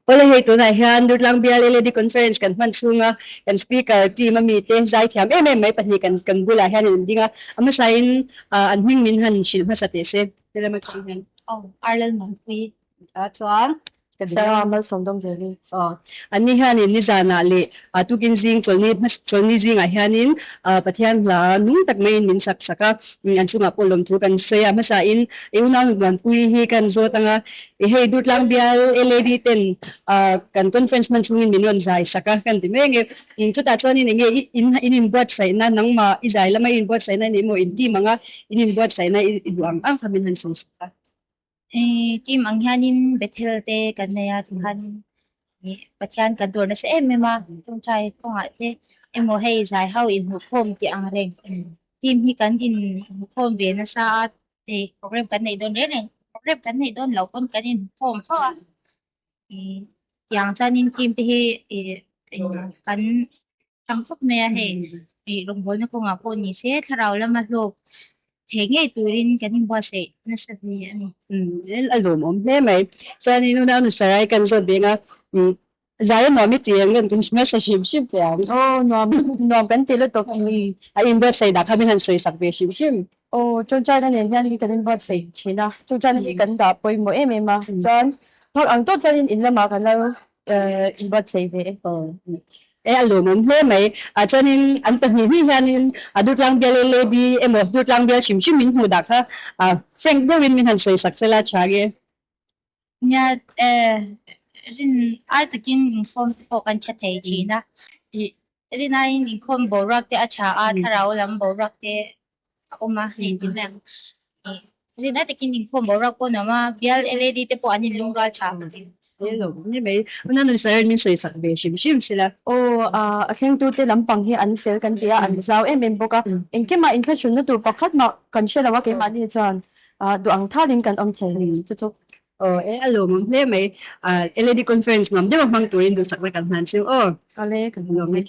Awle hei tunah hian Durtlang Bial LAD Conference kan hman chhunga kan speaker team a mite zaithiam em em mai pahnih kan kan bulah hian an ding a, a hmasain an hming min han hrilh hmasa teh se. Helama atang hian. Aw, Arlal Mangpui. A chuan ka ding. Sarah Malsawmdawng Zeli. Aw, anni hianin nizanah leh tukin zing chawlhni chawlhni zingah hianin Pathian hla nung tak maiin min sak sak a, an chungah pawh lawmthu kan sawi a, hmasain i unau Muanpui hi kan zawt ang a, i hei Durtlang bial LAD ten kan conference hman chungin min rawn zai sak a kan ti mai ange, chutah chuanin enge in in inbuatsaihna nangmah i zai lama i inbuatsaihna a ni emaw in team anga in inbuatsaihna i duh ang ang kha min han sawi sak a. Team ang hianin Bethel te kan nei a tikhanin Pathian kan dawr nasa em em a, tawngtai kawngah te emaw hei zai ho inhmuhkhawm tih ang reng team hi kan inhmuhkhawm ve nasa a, hei program kan neih dawn reng reng program kan neih dawn loh pawn kan inhmuhkhawm tho a, ih tiang chuanin team te hi ih kan hrang khawp mai a hei ih rawngbawlna kawngah pawh ni se thlarau lama hlawk thei ngei turin kan inbuatsaih nasa hle a ni. Umm a lawmawm hle mai. Chuanin unau nu Sarai kan zawt beng a, umm zai a nuam i ti ang kan hmasa hrim hrim teh ang. Aw nuam nuam kan ti lutuk. Umm a inbuatsaih dah kha min han sawi sak ve hrim hrim. Aw Chawngchaina nen hian kan inbuatsaih thin a, Chawngchaina hi kan dah pawimawh em em a, chuan nghak ang tawh chuanin in lamah kan lo inbuatsaih ve e. Aw e a lawmawm hle mai. Ah chuanin an pahnih hnih hianin a Durtlang bial LAD emaw Durtlang bial hrim hrim min hmuh dah kha ah frank deuhin min han sawi sak sela tha nge. Nia e rin ai takin inkhawm te pawh kan tha thei thin a, ih rin aiin inkhawm boruak te a tha a, thlarau lam boruak te a awm a hei ti mai ang. Ih rin ai takin inkhawm boruak pawh a nuam a, bial LAD te pawh an inlungrual tha ka ti. Hello ni mai una nun sir min sawi sak ve hrim hrim sila. Aw a thlengtu te lampang hi an fel kan ti a, an zau em em bawk a, engkimah inthlahrunna tur pakhat mah kan hre lo a keimahni chuan duh ang thalin kan awm thei chu chu. Aw e a lawmawm hle mai LAD conference nuam deuh a hmang turin duhsakna kan hman chu aw. Kale kan lawm e.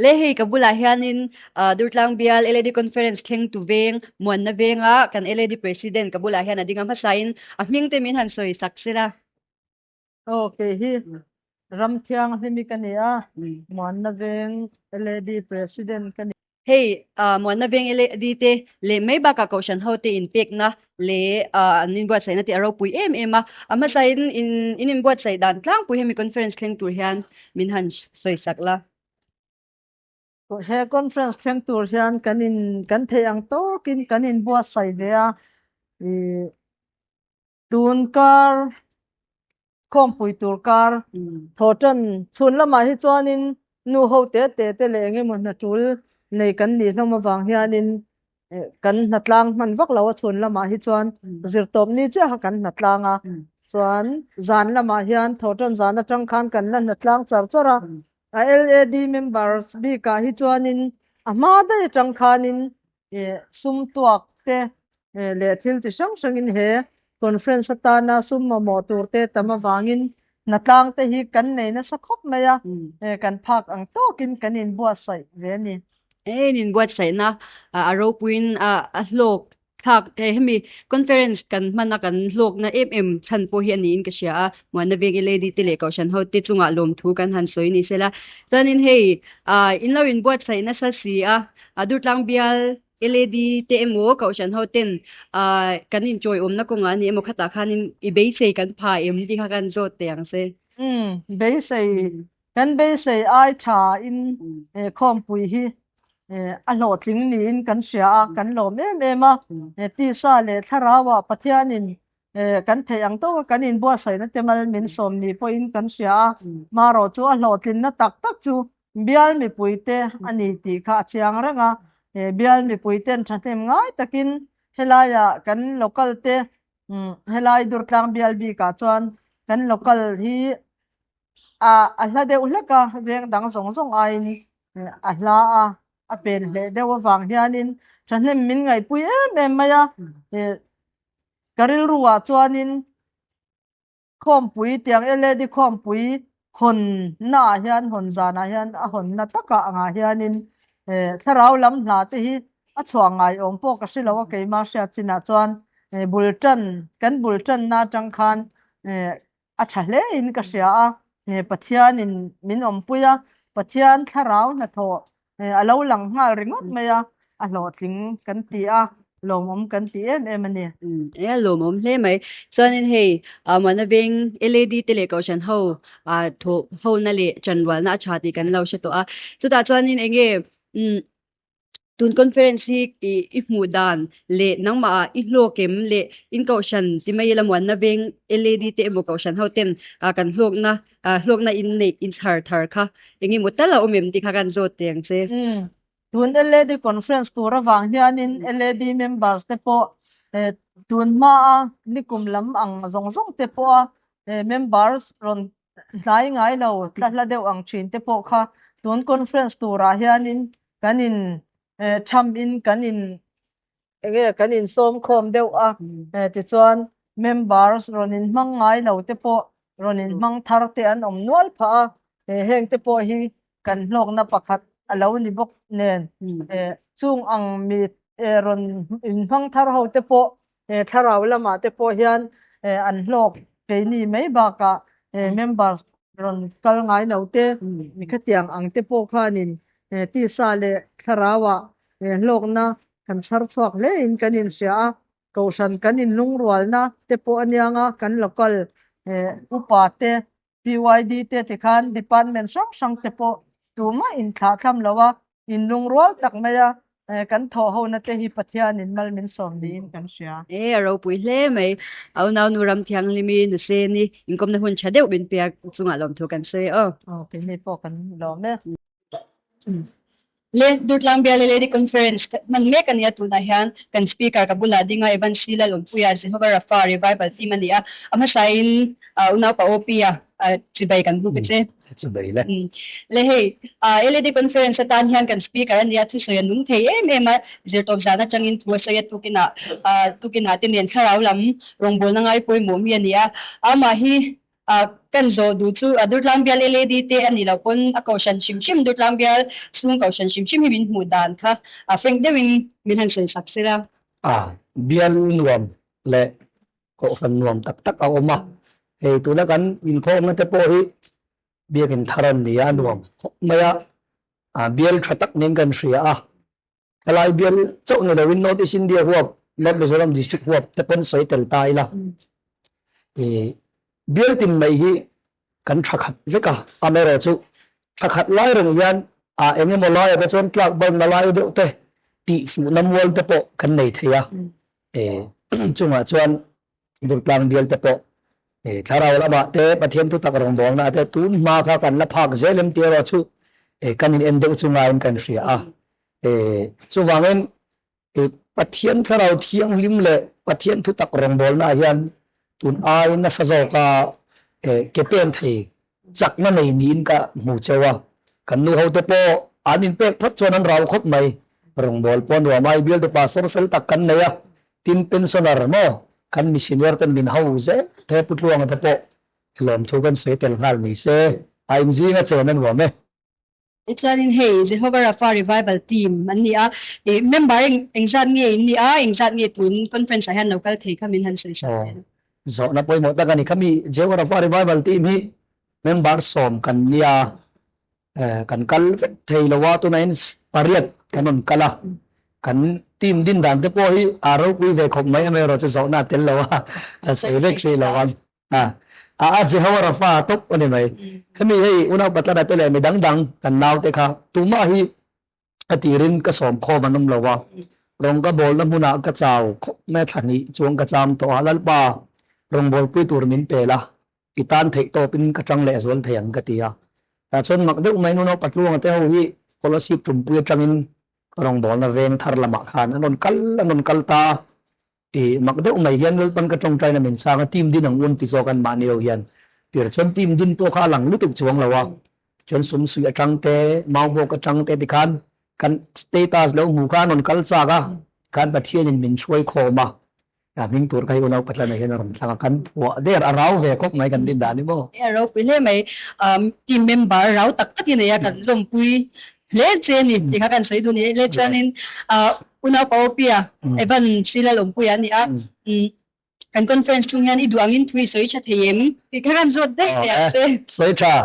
Le hei ka bulah hianin Durtlang bial LAD conference thleng tu veng Muanna venga kan LAD president ka bulah hian a ding a hmasain a hming te min han sawi sak sela. Aw kei hi ram thianghlimi ka ni a, Muanna veng LAD president ka ni. Hei Muanna veng LAD te leh mai bakah Kohhran ho te inpekna leh an inbuatsaihna te a ropui em em a, a hmasain in inbuatsaih dan tlangpui hemi conference thleng tur hian min han sawi sak la. He conference thleng tur hian kan in kan theih ang tawkin kan inbuatsaih ve a, ih Tun kar khawmpui tur kar thaw tan chhun lamah hi chuanin nu ho te te te leh eng emaw hna tul nei kan nih hlawm avang hianin kan hna tlang hman vak lo a chhun lamah hi chuan zirtawp ni chiah kha kan hna tlang a chuan zan lamah hian thaw tan zan atang khan kan la hna tlang char char a a LAD members bikah hi chuanin a hma daih atang khanin sum tuak te leh thil chi hrang hrangin he conference atana sum mamawh tur te tam avangin hnatlang te hi kan nei nasa khawp mai a, kan phak ang tawkin kan inbuatsaih ve a ni. Hei inbuatsaihna a ropuiin a hlawk thlak thei. Hemi conference kan hmana kan hlawkna em em chhan pawh hi a niin ka hria a, Muanna Veng LAD te leh Kohhran ho te chungah lawmthu kan han sawi ni sela. Chuanin hei in lo inbuatsaih nasa si a, A Durtlang bial LAD te emaw Kohhran ho ten kan inchawiawmna kawngah a ni emaw khatah khanin i beisei kan pha em tih kha kan zawt teh ang se. Umm beisei kan beisei ai tha in khawmpui hi a hlawhtling niin kan hria a, kan lawm em em a, tisa leh thlarauah Pathianin kan theih ang tawka kan inbuatsaihna te mal min sawm ni pawhin kan hria a, marawh chu a hlawhtlinna tak tak chu Bial mipuite a ni tih kha a chiang reng a, he bial mipuiten thahnem ngai takin helaiah kan local te helai Durtlang bial bikah chuan kan local hi a a hla deuh hlek a, veng dang zawng zawng aiin a hla a, a pen hleh deuh avang hianin thahnem min ngaihpui em em mai a, ka rilruah chuanin Khawmpui tiang LAD khawmpui hawn naah hian hawn zanah hian a hawnna takah angah hianin thlarau lam hla te hi a chhuah ngai awm pawh ka hre lo a keimah hriat chinah chuan bul tan kan bul tanna atang khan. a tha hle in ka hria a, Pathianin min awmpui a, Pathian thlarau hnathawh a lo lang nghal ringawt mai a, a hlawhtling kan ti a, lawmawm kan ti em em a ni. E a lawmawm hle mai. Chuanin hei Muana Veng LAD te leh Kohhran ho thawh hona leh chanrualna a tha tih kan lo hre tawh a. Chutah chuanin enge Tun conference hi i hmuh dan leh nangmah ah i hlawk em leh in kohhran ti mai ila muanna veng LAD te emaw kohhran ho ten kan hlawkna hlawkna in neih in chhar thar kha eng emaw tal a awm em tih kha kan zawt teh ang che. Tun LAD conference tur avang hianin LAD members te pawh tun hmaa nikum lam ang zawng zawng te pawha members rawn hnai ngai lo tla hla deuh ang thin te pawh kha tun conference turah hianin kan in tham in kan in enge kan in sawm khawm deuh a tichuan members rawn in hmang ngai lo te pawh rawn in hmang thar te an awm nual phah a heng te pawh hi kan hlawkna pakhat a lo ni bawk nen chung ang mi rawn in hmang thar ho te pawh thlarau lamah te pawh hian an hlawk keini mai bakah members rawn kal ngai lo te khatiang ang te pawh khanin tisa leh thlarauah hlawkna kan chhar chhuak hle in kan inhria a kohhran kan inlungrualna te pawh a niang a kan local upa te PYD te tikhan department hrang hrang te pawh tumah inthlah thlam lo a, inlungrual tak mai a, kan thawh hona te hi Pathianin mal min sawm niin kan hria. E, a ropui hle mai. A unaunu Ramthianghlimi Nuseni inkawmna hun tha deuh min pek chungah lawmthu kan sawi aw. Aw, keini pawh kan lawm e. Le Durtlang Bial Lady Conference hman mek a nia tunah hian kan speaker ka bulah ding a Evan C Lalawmpuia Jehovah Rapha Revival team a ni a a hmasain unaupa OP a chibai kan buk a che. Chibai le. Le hei LAD Conference atan hian kan speaker a nia thusawi a nung thei em em a zirtawp zan atangin thu a sawi a tukinah tukinah te nen thlarau lam rawngbawlna ngai pawimawh mi a ni a amah hi A kan zawh duh chu a Durtlang bial LAD te a nih loh pawn a kohhran hrim hrim Durtlang bial chhung kohhran hrim hrim hi min hmuh dan kha a frank deuhin min han sawi sak sela. A bial nuam leh kohhran nuam tak tak a awm a, hei tuna kan inkhawmna te pawh hi biakin thar an ni a, a nuam khawp mai a, a bial tha tak niin kan hria a. Helai bial chauh ni loin North East India huap, North Mizoram District huap te pawn sawi tel ta ila. I bial tin mai hi kan tha khat vek a, amaherawh chu tha khat lai reng hian a eng emaw laiah te chuan tlak balna lai deuh te tih fuhna mual te pawh kan nei thei a. I chungah chuan Durtlang bial te pawh thlarau lamah te Pathian thutak rawngbawlna te tun hma kha kan la phak zel em tih erawh chu kan in en deuh chu ngaiin kan hria a. Chuvangin Pathian thlarau thianghlim leh Pathian thutak rawngbawlna ah hian tun ai nasa zawka ke pen thei chakna nei niin ka hmu cheu a. Kan nu ho te pawh an inpek phawt chuan an rau khawp mai. Rawngbâwl pawh nuam a, i bialtu pastor fel tak kan nei a, tin pensioner maw kan mi senior ten min ho zel the Pu Tluanga te pawh lawmthu kan sawi tel nghal ni se, a inzing a chen a nuam e. Tichuanin hei Jehovah Rapha Revival Team an ni a, ih member eng engzat nge in ni a, engzat nge tun conference ah hian lo kal thei kha min han sawi sak Aw, zawhna pawimawh tak a ni. Khami Jehovah Rapha Revival Team hi member sawm kan nia, kan kal vek thei lo a, tunah hian pariat kan rawn kal a, kan team din dan te pawh hi a ropui ve khawp mai amaherawhchu zawhna a tel lo a, a sawi vek hrih lo a. A a Jehovah Rapha tawp a ni mai. Hemi hei unau Patlana te leh mi dang dang kan nau te kha tumah hi a tirin ka sawm khawm an awm lo a, rawng ka bawlna hmunah ka chau khawp mai a thla hnih chuang ka cham tawh a, Lalpa rawngbawlpui tur min pel a, i tan theih tawpin ka tang leh zual thei ang ka ti a. Tah chuan mak deuh mai unau Patluanga te ho hi Kolasib tumpui atangin rawngbawlna veng thar lamah khan an rawn kal an rawn kal ta a, I mak deuh mai hian Lalpan ka tawngtaina min chhang a, team din ang un ti zawk an mahni ho hian. Tir chuan team din pawh kha a lang lutuk chuang lo a, chuan sum suih atang te, mau bawk atang te tikhan kan status lo hmu kha an rawn kal chak a, tikhan Pathianin min hruai khawm a, a hming tur kha hi unau Patlana hian a rawn thlang a, kan phuah der a rau ve khawp mai kan din dan hi maw. A ropui hle mai, team member rau tak tak i nei a, kan lawmpui hle che a ni tih kha kan sawi duh a ni. Le chuanin unau Paopia Evan Silal Awmpuia a ni a. Kan conference chung hian i duh angin thu i sawi tha thei em? Tih kha kan zawt daih teh ang che. Sawi tha.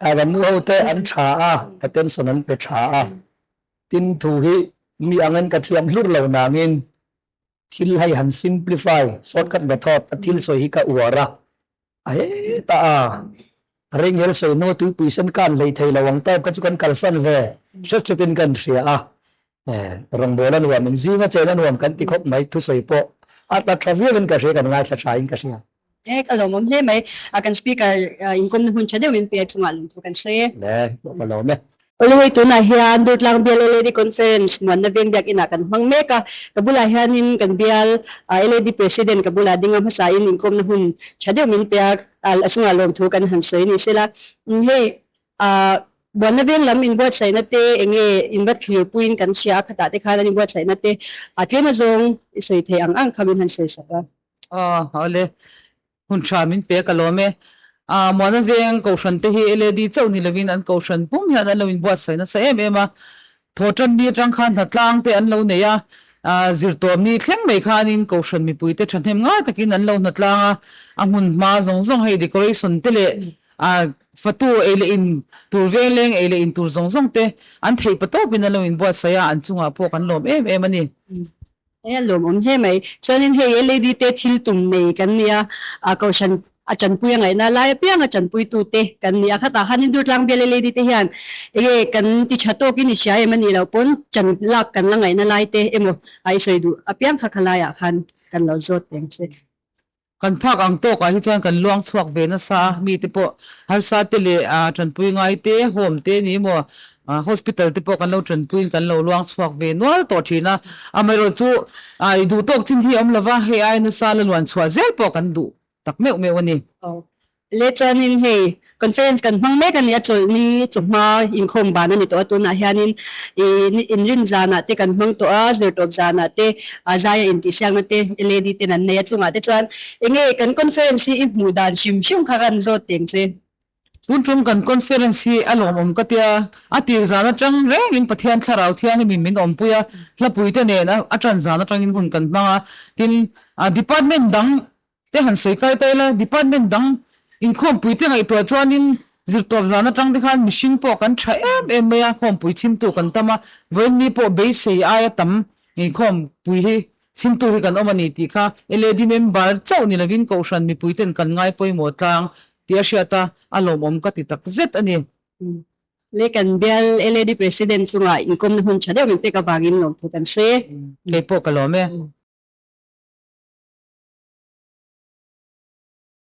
Kan nu ho te an tha a, attention an pe tha a. Tin thu hi mi angin ka thiam hlur lo nangin thil hei han simplify, shortcut method a thil sawi hi ka uar a. A heta a rengel sawi hnu tuipui sen kan hlei thei lo ang tawp kha chu kan kalsan ve hret hretin kan hria a. Rawngbâwl a nuam in zinga chen a nuam kan ti khawp mai thusawi pawh a tla tha viauin ka hria kan ngaithla tha in ka hria. E ka lawmawm hle mai a kan speaker inkawmna hun tha deuh min pe chungah lungthu kan sawi e. Le ka lawm e. Awle hei tunah hian Durtlang bial LAD Conference muanna veng biakinah kan hmang mek a, ka bulah hianin kan bial LAD President ka bulah ding a hmasain inkawmna hun tha deuh min pe a, a chungah lawmthu kan han sawi ni sela. Hei muanna veng lam inbuatsaihna te eng nge in va thlirpuiin kan hria a, khatah te khan an inbuatsaihna te tlem azawng i sawi theih ang ang kha min han sawi sak a. Aw awle Hun tha min pe ka lawm e. Aa Muana veng Kohhran te hi LAD chauh ni lovin an Kohhran pum hian an lo inbuatsaih nasa em em a. Thawhtan ni atang khan hnatlang te an lo nei a, aa zirtawm ni thleng mai khanin Kohhran mipui te thahnem ngai takin an lo hnatlang a, a hmun hma zawng zawng hei decoration te leh aa fatu ei leh in tur veng leng ei leh in tur zawng zawng te an theih patawpin an lo inbuatsaih a, an chungah pawh kan lawm em em a ni. Hei a lawmawm hle mai. Chuanin hei LAD te thil tum nei kan nia, a kohhran a tanpui a ngaihna lai apiang a tanpuitute kan ni a. Khatah khanin Durtlang bial LAD te hian enge kan ti tha tawkin i hria em a nih loh pawn tan lak kan la ngaihna lai te emaw a i sawi duh apiang kha khalaiah khan kan lo zawt reng che. Kan phak ang tawkah hi chuan kan luang chhuak ve nasa a, mite pawh harsa te leh tanpui ngai te, home te ni emaw hospital te pawh kan lo tanpuiin kan lo luang chhuak ve nual tawh thin a. Amaherawh chu i duh tawk chin hi a awm lova, hei aia nasa la luan chhuah zel pawh kan duh tak meuh meuh a ni. Le chuanin hei conference kan hmang mek a ni a, chawlhni chawhma inkhawm ban a ni tawh a, tunah hianin inrin zanah te kan hmang tawh a, zirtawp zanah te zaia intihsiakna te LAD ten an nei a, chungah te chuan enge kan conference hi i hmuh dan hrim hrim kha kan zawt teng che. Tun tum kan conference hi a lawmawm ka tia, a tir zan atang rengin Pathian Thlarau Thianghlimin min awmpui a, hlapui te nen a tan zan atangin hun kan hmang a, tin department dang Te han sawi kai ta ila, department dang inkhawmpui te ngaihtuah chuanin zirtawp zan atang te khan mihring pawh kan tha em em mai a, khawmpui chhimtu kan tam a, vawiinni pawh beisei aia tam inkhawmpui hi chhimtu hi kan awm a ni tih kha LAD member chauh ni lovin Kohhran mipui ten kan ngai pawimawh tlang tih a hriat a, a lawmawm ka ti tak zet a ni. Le kan bial LAD President chungah inkawmna hun tha deuh min pek avangin lawmthu kan hre. Keipawh ka lawm e.